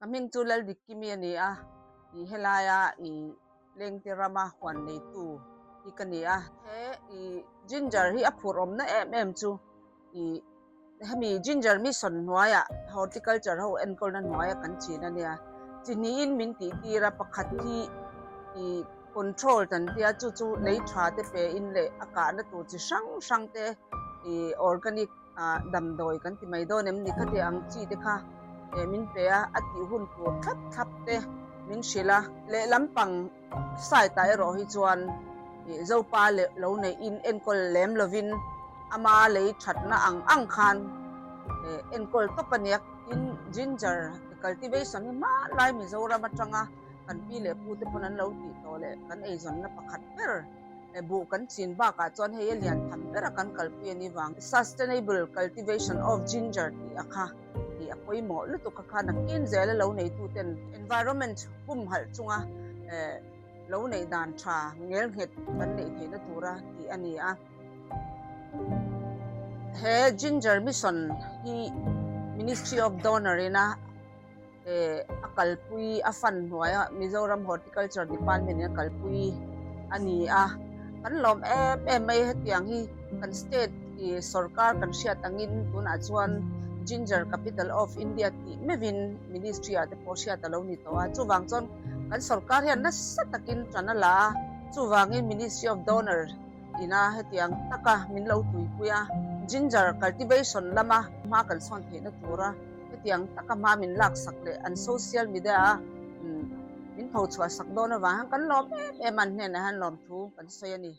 Ka hming chu Laldikkimi a ni a, i helaia i Lengte rama huan neitu hi ka ni a. He i ginger hi a phur awmna em em chu i hemi ginger mission hnuaiah horticulture ho enkawlna hnuaia kan chin a nia. Chi hnihin min tih tir a, pakhat hi i control kan tia chu chu lei tha te pe in leh a kahna tur chi hrang hrang te i organic ah damdawi kan ti mai dawn em ni khati ang chi te kha eh min pe a, a tih hun tur thlap thlap te min hrilh a. Lehlam pang side ah erawh hi chuan ih Zopa leh lo neih in enkawl lem lovin ama lei thatna ang ang khan eh enkawl tawp a nia. Tin, ginger cultivation hi hmanlai Mizoram atanga kan pi leh pu te pawn an lo tih tawh leh kan eizawnna pakhat ber. Buh kan chin bakah chuan hei a lian tham bera kan kalpui a ni vang. Sustainable cultivation of ginger tih a kha tih a pawimawh lutuk a kha nakin zela lo neituten environment humhalh chunga lo neih dan tha ngelnghet kan neih theihna tura tih a ni a. He ginger mission hi Ministry of Donor ina a kalpui a fund hnuaia Mizoram Horticulture Department in a kalpui a ni a, kan lawm em em mai hetiang hi kan state ih sorkar kan hriat angin tunah chuan Ginger Capital of India tih meuhin Ministry ah te pawh hriat a lo ni tawh a, chuvang chuan kan sorkar hian nasa takin tan a la a, chuvangin Ministry of Donor ina hetiang taka min lo tuipui a, Ginger cultivation lama hma kan sawn theihna tura. Hetiang taka hma min laksak leh an social media a min pho chhuah sak dawn avang hian kan lawm em em a, an hnenah hian lawmthu kan sawi a ni.